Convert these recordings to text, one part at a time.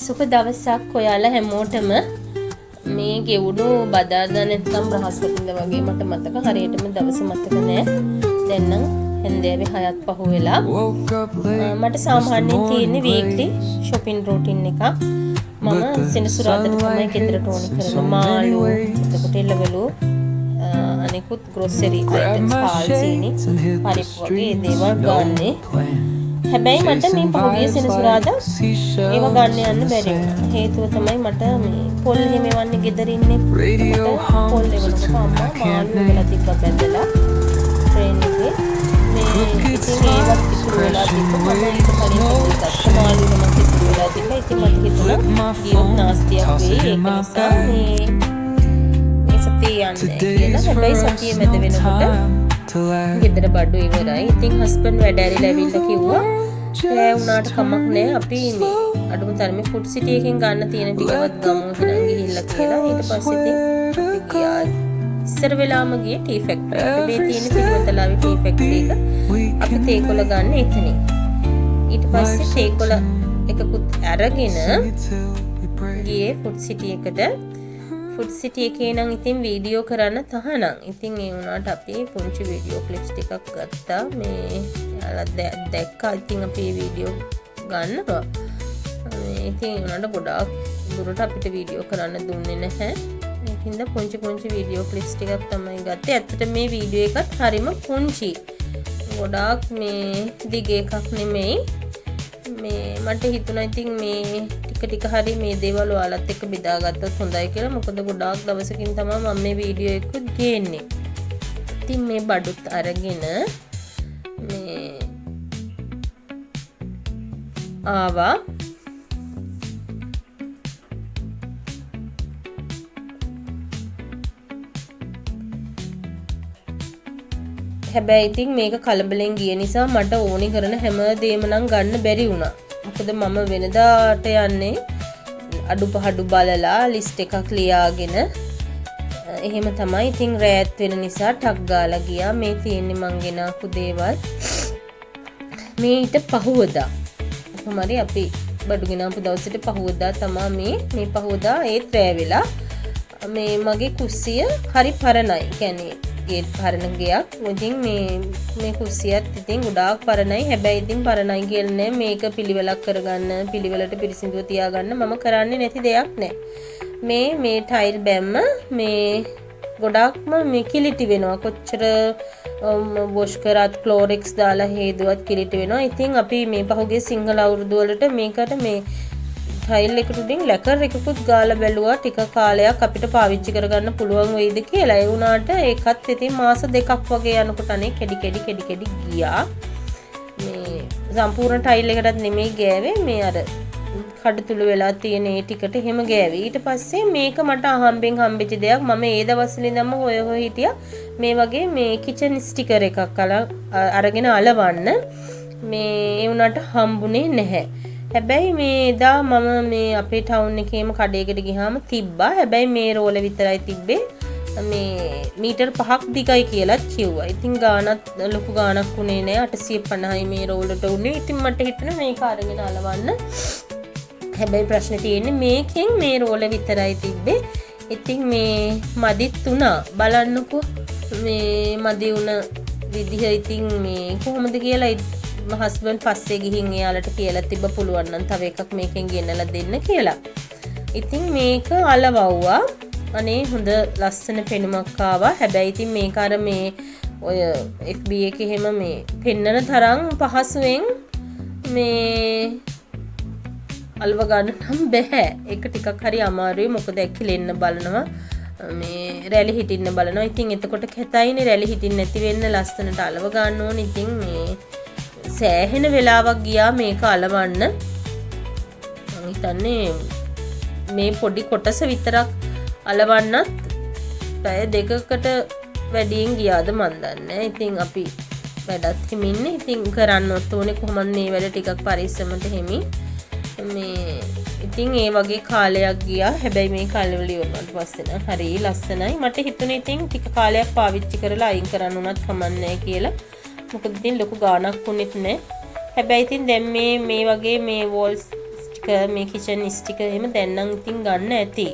සුබ දවසක් ඔයාලා හැමෝටම. මේ ගෙවුණු බදාදා නැත්තම් බ්‍රහස්පතින්දා වගේ මට මතක හරියටම දවස මතක නෑ. දැන් නම් හැන්දෑවේ 6ත් පහු වෙලා. මට සාමාන්‍යයෙන් තියෙන්නේ වීක්ලි ෂොපින් රූටින් එකක්. මම සෙනසුරාදාට තමයි ගෙදරට ඕනි කරන මාළු, එතකොට එළවලු, අනෙකුත් ග්‍රොසරි අයිටම්ස්, පාල් සීනි, පරිප්පු වගේ දේවල් ගන්නෙ. හැබැයි මට මේ පහුගිය සෙනසුරාදා ඒව ගන්න යන්න බැරි වුණා. හේතුව තමයි මට මේ පොල් එහෙම එවන්නේ ගෙදර ඉන්නේ. මට පොල් එවනකොට අම්මා මාළු එවලා තිබ්බා බැඳලා ට්‍රේන් එකේ. මේ ඉතින් ඒවත් ඉතුරු වෙලා තිබ්බා. මම ඊට කලින් ගත්ත මාළු නමක් ඉතුරු වෙලා තිබ්බා. ඉතින් මට හිතුණා ගියොත් නාස්තියක් වෙයි. ඒක නිසා මේ සතියේ යන්නේ කියලා. හැබැයි සතියේ මැද වෙනකොට ගෙදර බඩු ඉවරයි. ඉතින් හස්බන්ඩ් වැඩ ඇරිලා ඇවිල්ලා කිව්වා රෑ වුණාට කමක් නෑ, අපි මේ අඩුම තරමේ ෆුඩ් සිටි එකෙන් ගන්න තියෙන ටිකවත් ගමු එහෙනම් ගිහිල්ලා කියලා. ඊට පස්සේ ඉතින් අපි ගියා. ඉස්සර වෙලාම ගියේ ටී ෆැක්ටරි එකට. මේ තියෙන පිළිවෙතලාවේ ටී ෆැක්ටරි එක. අපි තේකොළ ගන්න එතනින්. ඊට පස්සේ තේකොළ එකකුත් අරගෙන ගියේ ෆුඩ් සිටි එකට. ෆුඩ් සිටි එකේ නම් ඉතින් වීඩියෝ කරන්න තහනම්. ඉතින් ඒ වුණාට අපි පුංචි වීඩියෝ ක්ලිප්ස් ටිකක් ගත්තා. මේ යාළුවා දැක්කා. ඉතින් අපි මේ වීඩියෝ ගන්නවා. මේ ඉතින් ඒ වුණාට ගොඩාක් දුරට අපිට වීඩියෝ කරන්න දුන්නේ නැහැ. ඒකින්ද පුංචි පුංචි වීඩියෝ ක්ලිප්ස් ටිකක් තමයි ගත්තේ. ඇත්තට මේ වීඩියෝ එකත් හරිම පුංචි. ගොඩාක් මේ දිග එකක් නෙමෙයි. මේ මට හිතුණා ඉතින් මේ ටික ටික හරි මේ දේවල් ඔයාලත් එක්ක බෙදාගත්තොත් හොඳයි කියලා. මොකද ගොඩාක් දවසකින් තමයි මම මේ වීඩියෝ එක ගේන්නේ. ඉතින් මේ බඩුත් අරගෙන මේ ආවා. හැබැයි ඉතින් මේක කලබලෙන් ගිය නිසා මට ඕනි කරන හැම දේම නම් ගන්න බැරි වුණා. මොකද මම වෙනදාට යන්නේ අඩු පහඩු බලලා ලිස්ට් එකක් ලියාගෙන එහෙම තමයි. ඉතින් රෑත් වෙන නිසා ටක් ගාලා ගියා. මේ තියෙන්නේ මං ගෙනාපු දේවල්. මේ ඊට පහුවදා කොහොම හරි අපි බඩු ගෙනාපු දවසට පහුවදා තමා මේ පහුවදා ඒත් රෑ වෙලා මේ මගේ කුස්සිය හරි පරණයි. ගේ පරණ ගෙයක්. ඉතින් මේ කුස්සියත් ඉතින් ගොඩාක් පරණයි. හැබැයි ඉතින් පරණයි කියලා නෑ, මේක පිළිවෙලක් කරගන්න, පිළිවෙලට පිරිසිදුව තියාගන්න මම කරන්නේ නැති දෙයක් නෑ. මේ ටයිල් බැම්ම මේ ගොඩාක්ම මේ කිලිටි වෙනවා. කොච්චර වොෂ් කරත් ක්ලෝරෙක්ස් දාලා හේදුවත් කිලිටි වෙනවා. ඉතින් අපි මේ පහුගිය සිංහල අවුරුදු වලට මේකට මේ ටයිල් එකට උඩින් ලැකර් එකකුත් ගාලා බැලුවා ටික කාලයක් අපිට පාවිච්චි කරගන්න පුළුවන් වෙයිද කියලා. ඒ වුණාට ඒකත් ඉතින් මාස දෙකක් වගේ යනකොට අනේ කැඩි කැඩි කැඩි කැඩි ගියා. මේ සම්පූර්ණ ටයිල් එකටත් නෙමෙයි ගෑවේ, මේ අර කඩතුළු වෙලා තියෙන ඒ ටිකට එහෙම ගෑවේ. ඊට පස්සේ මේක මට අහම්බෙන් හම්බෙච්ච දෙයක්. මම ඒ දවස්වල ඉඳන්ම හොය හොය හිටියා මේ වගේ මේ කිචන් ස්ටිකර් එකක් අරගෙන අලවන්න. මේ ඒ වුණාට හම්බුනේ නැහැ. හැබැයි මේ එදා මම මේ අපේ ටවුන් එකේම කඩේකට ගියාම තිබ්බා. හැබැයි මේ රෝල විතරයි තිබ්බේ. මේ මීටර් 5ක් දිගයි කියලාත් කිව්වා. ඉතින් ගානත් ලොකු ගානක් වුණේ නෑ. 850යි මේ රෝලට වුණේ. ඉතින් මට හිතුණා මේක අරගෙන අලවන්න. හැබැයි ප්‍රශ්නේ තියෙන්නේ මේකෙන් මේ රෝල විතරයි තිබ්බේ. ඉතින් මේ මදිත් වුණා. බලන්නකෝ මේ මදි වුණ විදිහ. ඉතින් මේ කොහොමද කියලා හස්බන්ඩ් පස්සේ ගිහින් එයාලට කියලා තිබ්බ පුළුවන් නම් තව එකක් මේකෙන් ගෙනලා දෙන්න කියලා. ඉතින් මේක අලවව්වා. අනේ හොඳ ලස්සන පෙනුමක් ආවා. හැබැයි ඉතින් මේක අර මේ ඔය FB එකේ එහෙම මේ පෙන්නන තරම් පහසුවෙන් මේ අලව ගන්න නම් බැහැ. ඒක ටිකක් හරි අමාරුයි. මොකද ඇකිලෙන්න බලනවා, මේ රැලි හිටින්න බලනවා. ඉතින් එතකොට කැතයිනේ රැලි හිටින්න නැති වෙන්න ලස්සනට අලව ගන්න ඕන. ඉතින් මේ සෑහෙන වෙලාවක් ගියා මේක අලවන්න. මං හිතන්නේ මේ පොඩි කොටස විතරක් අලවන්නත් පැය දෙකකට වැඩියෙන් ගියාද මන් දන්නේ නෑ. ඉතින් අපි වැඩත් හිමින්නේ. ඉතින් කරන්නත් ඕනේ කොහොමද මේ වැඩ ටිකක් පරිස්සමට හිමින්. මේ ඉතින් ඒ වගේ කාලයක් ගියා. හැබැයි මේ කාලවල ඉවරනට පස්සේ නම් හරි ලස්සනයි. මට හිතුනේ ඉතින් ටික කාලයක් පාවිච්චි කරලා අයින් කරන්න උනත් කමක් නෑ කියලා. මොකද ඉතින් ලොකු ගාණක් වුණෙත් නෑ. හැබැයි ඉතින් දැන් මේ වගේ මේ වෝල් ටික මේ කිචන් ස්ටිකර් එහෙම දැන් නම් ඉතින් ගන්න ඇති.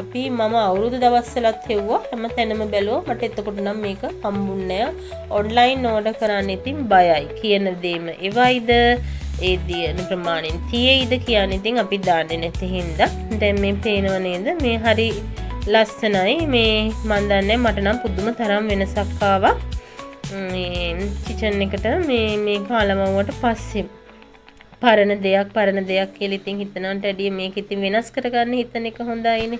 අපි මම අවුරුදු දවස්වලත් හෙව්වා, හැම තැනම බැලුවා, මට එතකොට නම් මේක හම්බුන්නේ නෑ. ඔන්ලයින් ඕඩර් කරන්න ඉතින් බයයි. කියන දේම එවයිද, ඒ දියන ප්‍රමාණයෙන් තියෙයිද කියන්නේ ඉතින් අපි දන්නේ නැති හින්දා. දැන් මේ පේනව නේද, මේ හරි ලස්සනයි. මේ මන් දන්නේ මට නම් පුදුම තරම් වෙනසක් ආවා මේ කිචන් එකට මේ මේක අලමව්වට පස්සේ. පරණ දෙයක් පරණ දෙයක් කියලා ඉතින් හිතනවට වැඩිය මේක ඉතින් වෙනස් කරගන්න හිතන එක හොඳයිනේ.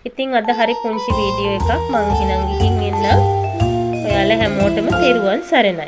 ඉතින් අද හරි පුංචි වීඩියෝ එකක්. මං එහෙනම් ගිහින් එන්නම්. ඔයාලා හැමෝටම තෙරුවන් සරණයි.